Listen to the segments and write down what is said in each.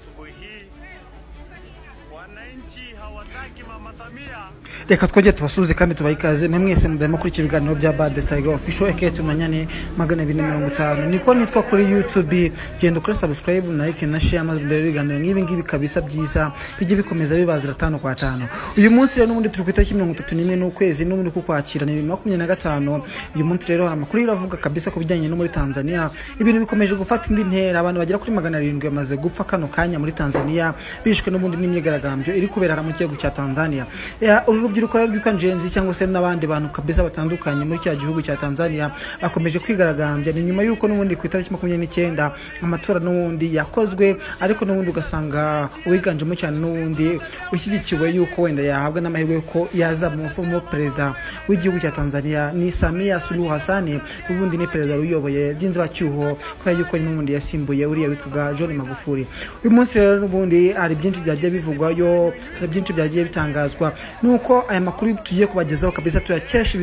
Asubuhi hii wananchi hawataki Mama Samia. Reka twongere tubasuhuze kandi tubahe ikaze mwe mwese mudarimo kuri ibiganiro bya Bad Tiger Official aka Tumanyane 250, niko nitwa kuri YouTube. Genda ukore subscribe na like na share, maze mbere ibiganiro nk'ibi ngibi kabisa byiza bijye bikomeza bibazira 5 kwa 5. Uyu munsi rero n'ubundi turi ku itariki 31 n'ukwezi n'ubundi kukwakira ni 2025. Uyu munsi rero amakuru iravuga kabisa ku bijyanye no muri Tanzania, ibintu bikomeje gufata indi ntera. Abantu bagera kuri 700 bamaze gupfa kano kanya muri Tanzania, bishwe n'ubundi n'imyigaragambyo iri kubera mu gihugu cya Tanzania. Uru rubyiruko rwitwa Gen Z cyangwa se n'abandi bantu kabisa batandukanye muri cya gihugu cya Tanzania bakomeje kwigaragambya. Ni nyuma yuko n'ubundi ku itariki 29 amatora n'ubundi yakozwe, ariko n'ubundi ugasanga uwiganjemo cyane n'ubundi ushyigikiwe yuko wenda yahabwa n'amahirwe yuko yazaba umufumo perezida w'igihugu cya Tanzania ni Samia Suluhu Hassan, n'ubundi ni perezida uyoboye by'inzibacyuho kubera yuko n'ubundi yasimbuye uriya witwaga John Magufuli. Uyu munsi rero n'ubundi hari byinshi byagiye bivugwayo, hari byinshi byagiye bitangazwa, nuko aya makuru tugiye kubagezaho kabisa tuyakesha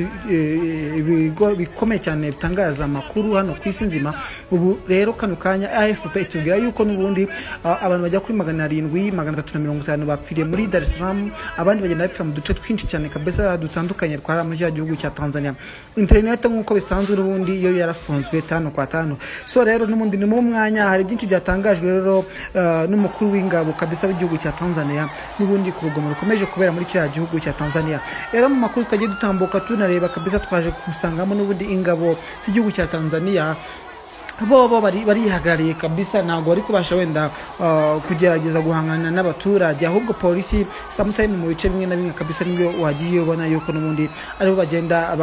ibigo bikomeye cyane bitangaza amakuru hano ku isi nzima. Ubu rero kano kanya AFP itubwira yuko n'ubundi abantu bajya kuri 700 350 bapfiriye muri Dar es Salaam, abandi bagenda bapfira mu duce twinshi cyane kabisa dutandukanye twara muri cya gihugu cya Tanzania. Internet nk'uko bisanzwe n'ubundi iyo yarafunzwe 5 kwa 5. So rero n'ubundi ni mu mwanya hari byinshi byatangajwe rero n'umukuru w'ingabo kabisa w'igihugu cya Tanzania n'ubundi ku rugomo rukomeje kubera muri kiriya gihugu cya Tanzania. Rero mu makuru twagiye dutambuka tunareba kabisa twaje kusangamo n'ubundi ingabo z'igihugu cya Tanzania bo barihagarariye kabisa, ntabwo bari kubasha wenda kugerageza guhangana n'abaturage, ahubwo polisi sometime mu bice bimwe na bimwe kabisa nibyo wagiye ubona yuko n'ubundi aribo bagenda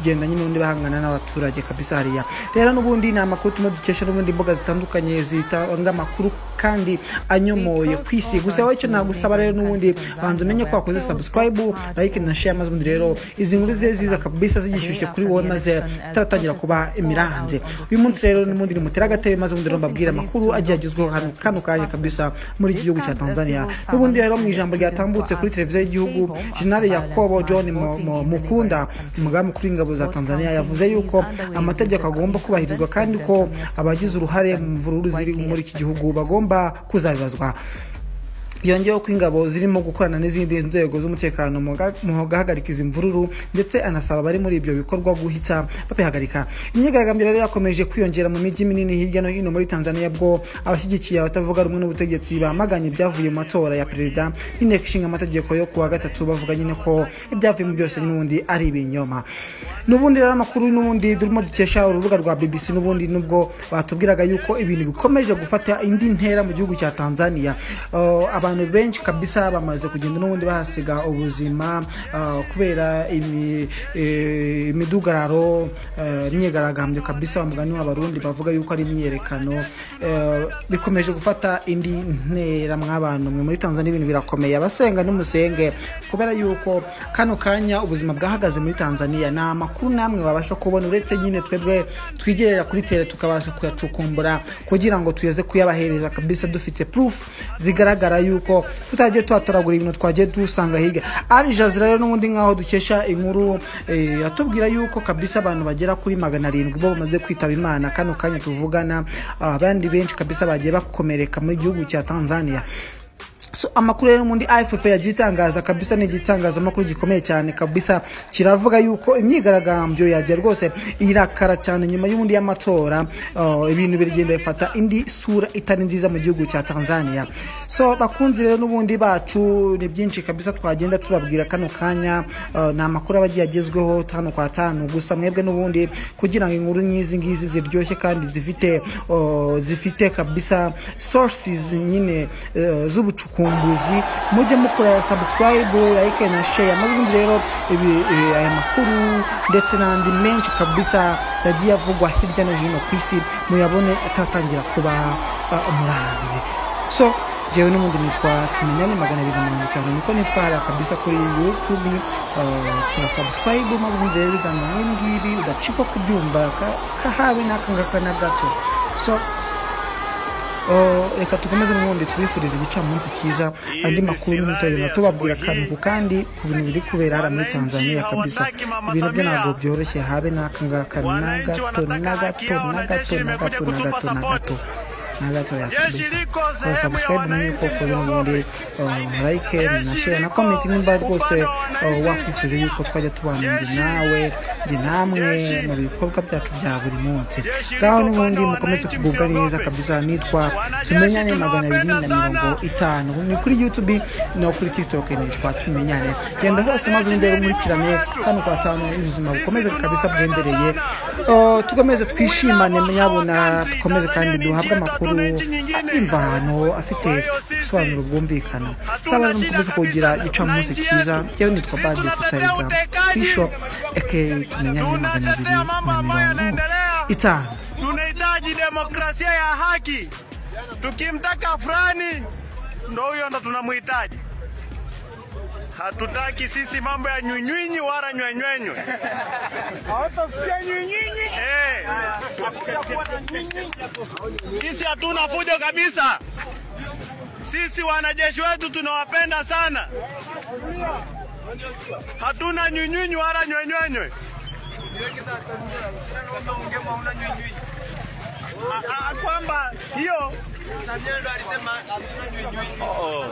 nyine n'ubundi bahangana n'abaturage kabisa hariya. Rero n'ubundi ni amakuru turimo dukesha n'ubundi imbuga zitandukanye zitanga amakuru kandi anyomoye ku isi. Gusa wowe icyo nagusaba rero n'ubundi banza umenye ko wakoze subscribe, like na share, maze ubundi rero izi nkuru zize ziza kabisa zigishyushye kuri wowe maze zitaratangira kuba imiranze. Uyu munsi rero n'ubundi nimutera agatebe maze ubundi rero mbabwira amakuru agiye agezweho hano kano kanya kabisa muri iki gihugu cya Tanzania. N'ubundi rero mu ijambo ryatambutse kuri televiziyo y'igihugu, General Yakobo John Mukunda, umugaba mukuru w'ingabo za Tanzania, yavuze yuko amategeko agomba kubahirizwa kandi ko abagize uruhare mu mvururu ziri muri iki gihugu bagomba kuzabibazwa. Yongeyeho ko ingabo zirimo gukorana n'izindi nzego z'umutekano mu guhagarika izi mvururu, ndetse anasaba abari muri ibyo bikorwa guhita babihagarika. Imyigaragambyo rero yakomeje kwiyongera mu mijyi minini hirya no hino muri Tanzania, bwo abashyigikiye abatavuga rumwe n'ubutegetsi bamaganye ibyavuye mu matora ya perezida n'inteko ishinga amategeko yo kuwa gatatu, bavuga nyine ko ibyavuye mu byose n'ubundi ari ibinyoma. N'ubundi rero amakuru n'ubundi durimo dukesha urubuga rwa BBC n'ubundi nubwo batubwiraga yuko ibintu bikomeje gufata indi ntera mu gihugu cya Tanzania. Abantu benshi kabisa bamaze kugenda n'ubundi bahasiga ubuzima kubera imidugararo, imyigaragambyo kabisa, bamugani w'abarundi bavuga yuko ari imyiyerekano. Bikomeje gufata indi ntera mw'abantu mwe muri Tanzania, ibintu birakomeye, abasenga n'umusenge kubera yuko kano kanya ubuzima bwahagaze muri Tanzania. Ni amakuru namwe babasha kubona uretse nyine twebwe twigerera kuri tele tukabasha kuyacukumbura kugira ngo tuyeze kuyabahereza kabisa dufite proof zigaragara yuko tutagiye tuhatoragura ibintu twagiye dusanga hirya. Al Jazeera rero n'ubundi nkaho dukesha inkuru yatubwira yuko kabisa abantu bagera kuri 700 bo bamaze kwitaba Imana kano kanya tuvugana, abandi benshi kabisa bagiye bakomereka muri gihugu cya Tanzania. So amakuru rero mundi AFP yagitangaza kabisa, ni igitangazamakuru gikomeye cyane kabisa, kiravuga yuko imyigaragambyo yagiye rwose irakara cyane nyuma y'ubundi y'amatora. Ibintu birigenda bifata indi sura itari nziza mu gihugu cya Tanzania. So bakunzi rero n'ubundi bacu ni byinshi kabisa twagenda tubabwira kano kanya, ni amakuru abagiye agezweho 5 kwa 5. Gusa mwebwe n'ubundi kugira ngo inkuru nyizi ngizi ziryoshye kandi zifite kabisa sources nyine z'ubucukumbuzi, mujye mukora subscribe, like na share, maze ubundi rero aya makuru ndetse n'andi menshi kabisa yagiye avugwa hirya no hino ku isi muyabone atatangira kuba umuranzi. So jewe n'ubundi nitwa Tumenyane 250, niko nitwa hariya kabisa kuri YouTube. Kora subscribe maze ubundi rero ibiganiro nk'ibi ngibi udacikwa kubyumva kahabe n'aka ngaka na gato. So reka tukomeze n'ubundi tubifurize igicamunsi cyiza. Andi makuru n'ubutabera tubabwira akantu kandi ku bintu biri kubera hariya muri Tanzania kabisa, ibintu byo ntabwo byoroshye habe n'aka ngaka na gato na gato na gato na gato na gato na gato. Na gatoya Jeshi kabisa. liko Kora sehemu ya subscribe umenye wananchi, ko ukoze n'ubundi like na share na comment nimba rwose Upande wa wananchi. wakwifuje yuko twajya tubana njye nawe, njye namwe mu bikorwa byacu bya buri munsi. Jeshi Ngaho liko n'ubundi upande wa mukomeze wananchi, kugubwa neza msiogope. kabisa. Nitwa Wanajeshi Tumenyane magana abiri tunawapenda na mirongo sana. itanu, ni kuri YouTube no kuri TikTok nitwa Tumenyane. Genda hose maze ubundi nkurikirane kano kwa tano, ubuzima bukomeze kabisa bwendereye. Tukomeze twishimane nyabona, dukomeze kandi duhabwe amakuru imvano afite ubusobanuro bwumvikana. Saba rero mukomeze kugira igicamunsi cyiza. Yewe nitwa Sisi Badest tunatetea Tiger utekaji. Bishop aka Tumenyane magana abiri Tunatetea na mambo ambayo mirongo yanaendelea. itanu. Tunahitaji demokrasia ya haki. Tukimtaka fulani, ndo huyo ndo tunamhitaji. Hatutaki sisi mambo ya nywinywinywi wala nywenywenywe. Eh. Sisi hatuna fujo kabisa. Sisi wanajeshi wetu tunawapenda sana. Hatuna nywinywinywi wala nywenywenywe. Kwamba hiyo. Oh.